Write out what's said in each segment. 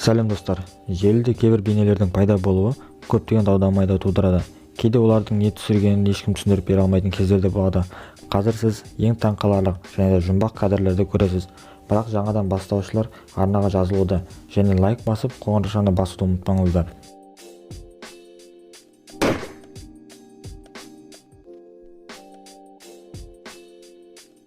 Сәлем достар. Желіде кейбір бейнелердің пайда болуы көптеген дау-дамайды тудырады. Кейде олардың не түсіргенін ешкім түсіндіріп бере алмайтын кездер де болады. Қазір сіз ең таңқаларлық және де жұмбақ кадрлерді көресіз. Бірақ жаңадан бастаушылар арнаға жазылуды және лайк басып, қоңыраушаны басуды ұмытпаңыздар.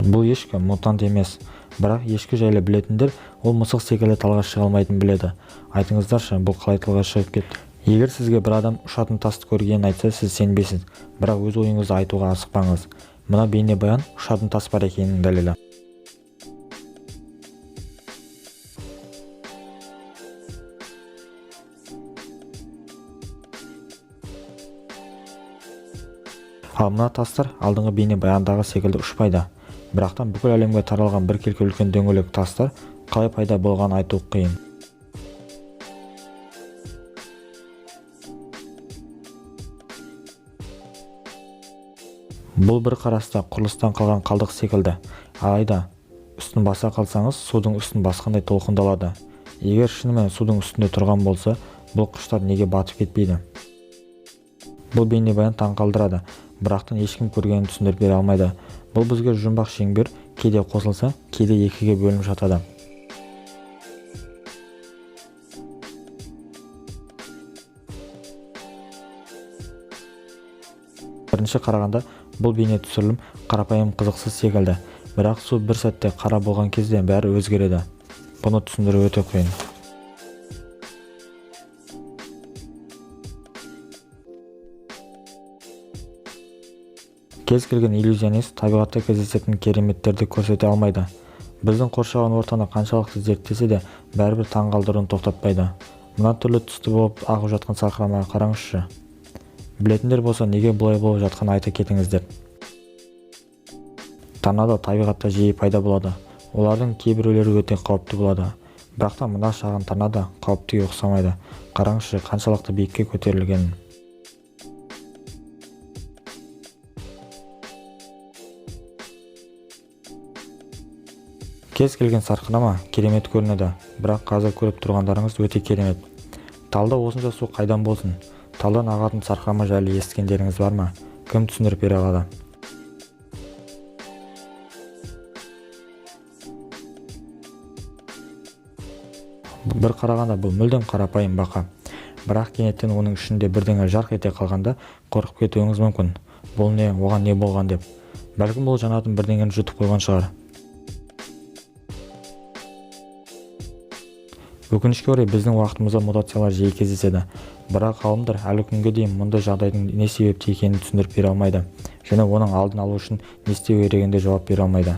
Бұл ешкі мутант емес, бірақ ешкі жайлы білетіндер ол мысық секілді талға шыға алмайтынын біледі. Айтыңыздаршы, бұл қалай талға шығып кетті? Егер сізге бір адам ұшатын тасты көргенін айтса, сіз сенбейсіз, бірақ өз ойыңызды айтуға асықпаңыз. Мына бейнебаян ұшатын тас бар екенінің дәлелі. Ал мына тастар алдыңғы бейнебаяндағы секілді ұшпайды. Бірақтан бүкіл әлемге таралған біркелкі үлкен дөңгелек тастар қалай пайда болғанын айту қиын. Бұл бір қараста құрылыстан қалған қалдық секілді. Алайда үстін баса қалсаңыз, судың үстін басқандай толқындалады. Егер шынымен судың үстінде тұрған болса, бұл құштар неге батып кетпейді? Бұл бейнебаян таңқалдырады, бірақтан ешкім көргенін түсіндіріп бере алмайды. Бұл бізге жұмбақ шеңбер кейде қосылса, кейде екіге бөлініп жатады. Бірінші қарағанда бұл бейне түсірілім қарапайым қызықсыз секілді, бірақ су бір сәтте қара болған кезде бәрі өзгереді. Бұны түсіндіру өте қиын. Кез келген иллюзионист табиғатта кездесетін кереметтерді көрсете алмайды. Біздің қоршаған ортаны қаншалықты зерттесе де, бәрібір таңғалдыруын тоқтатпайды. Мына түрлі түсті болып ағып жатқан сарқырамаға қараңызшы. Білетіндер болса, неге бұлай болып жатқанын айта кетіңіздер. Торнадо табиғатта жиі пайда болады. Олардың кейбіреулері өте қауіпті болады. Бірақ та мына шағын торнадо қауіптіге ұқсамайды. Қараңызшы, қаншалықты биікке көтерілгенін. Кез келген сарқырама керемет көрінеді, бірақ қазір көріп тұрғандарыңыз өте керемет. Талда осынша су қайдан болсын? Талдан ағатын сарқырама жайлы естігендеріңіз бар ма? Кім түсіндіріп бере алады? Бір қарағанда бұл мүлдем қарапайым бақа. Бірақ кенеттен оның ішінде бірдеңе жарқ ете қалғанда қорқып кетуіңіз мүмкін. Бұл не, оған не болған деп. Бәлкім бұл жанатын бірдеңені жұтып қойған шығар. Өкінішке орай, біздің уақытымызда мутациялар жиі кездеседі. Бірақ ғалымдар әлі күнге дейін мұндай жағдайдың не себепті екенін түсіндіріп бере алмайды және оның алдын алу үшін не істеу керегіне жауап бере алмайды.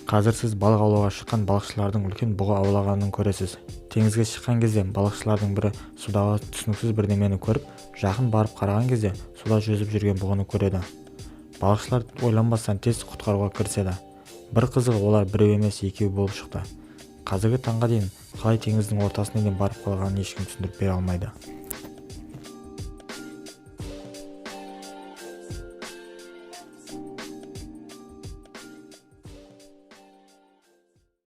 Қазір сіз балық аулауға шыққан балықшылардың үлкен бұғы аулағанын көресіз. Теңізге шыққан кезде балықшылардың бірі судағы түсініксіз бірдемені көріп, жақын барып қараған кезде суда жүзіп жүрген бұғыны көреді. Балықшылар ойланбастан тез құтқаруға кіріседі. Бір қызығы, олар біреу емес, екеу болып шықты. Қазіргі таңға дейін қалай теңіздің ортасына дейін барып қалғанын ешкім түсіндіріп бере алмайды.